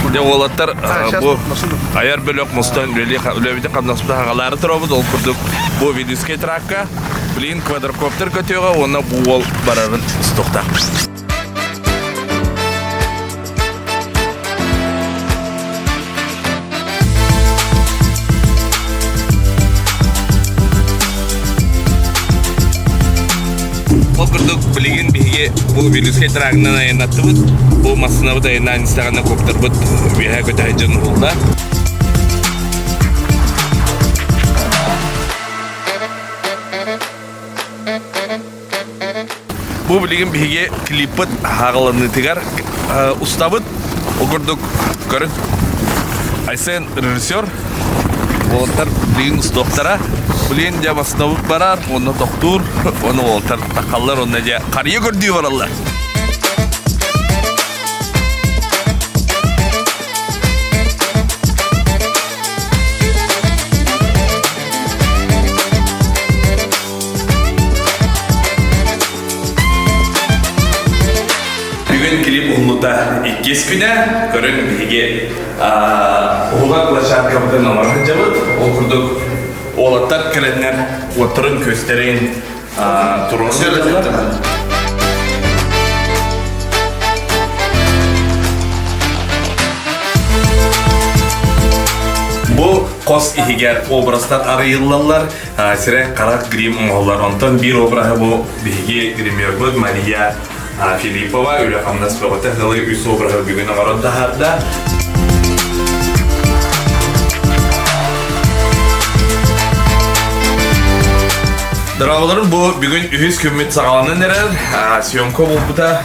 Дьэ уолаттар бу айар бөлөх мустан үлэбитин хамнаспыт хагалаары туробут ол курдук бу Вилюйскай тракка блин квадрокоптер көтүөҕэ уонна бу уол барарын устуохтаахпыт. Ол курдук билигин биһиги бу Вилюйскай трагынан айаннаттыбыт. Бу массыынабыт айаннаан истэҕинэ коптербыт үөһэ көтө сылдьан уһулла. Бу билигин биһиги клиппыт хаҕыланыытыгар устабыт. Ол курдук көрүн Айсен режиссер уолаттар билигин устуохтара. Билигин дьэ массыынабыт барар, уонна тохтуур, уонна уолаттар таххаллар, уонна дьэ харыйа көрдүү бараллар. Бүгүн клип уһуллута иккис күнэ. Көрүҥ биһиги уһулар площадкабытын оҥоро сылдьабыт. Ол курдук уолаттар кэлэннэр уоттарын көстөрүн туруора сылдьаллар. Бу хос иһигэр образтар арыйыллаллар. Сирэй харах грим оҥоһуллар. Онтон биир обраһы бу биһиги гримербыт Мария Филиппова үлэ-хамнас бөҕөтө сылы үс обраһы бүгүн оҥорон таһаарда. Дорооболорун бу бүгүн үһүс күммүт саҕаланан эрэр. Съемка буолбута.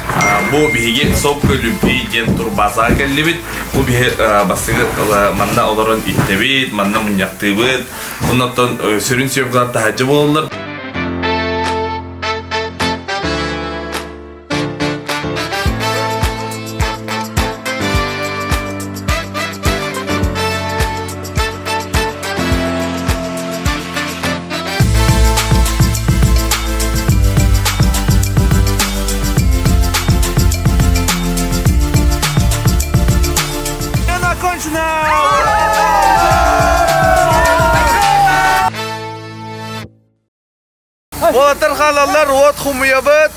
Бу биһиги Сопка любви диэн турбаасаҕа кэллибит. Бу биһи бастакы манна олорон истэбит, манна мунньахтыыбыт. Оннуттан сүрүн съемкалар таһырдьа буолаллар. Уолаттар хаалаллар, уот хомуйабыт.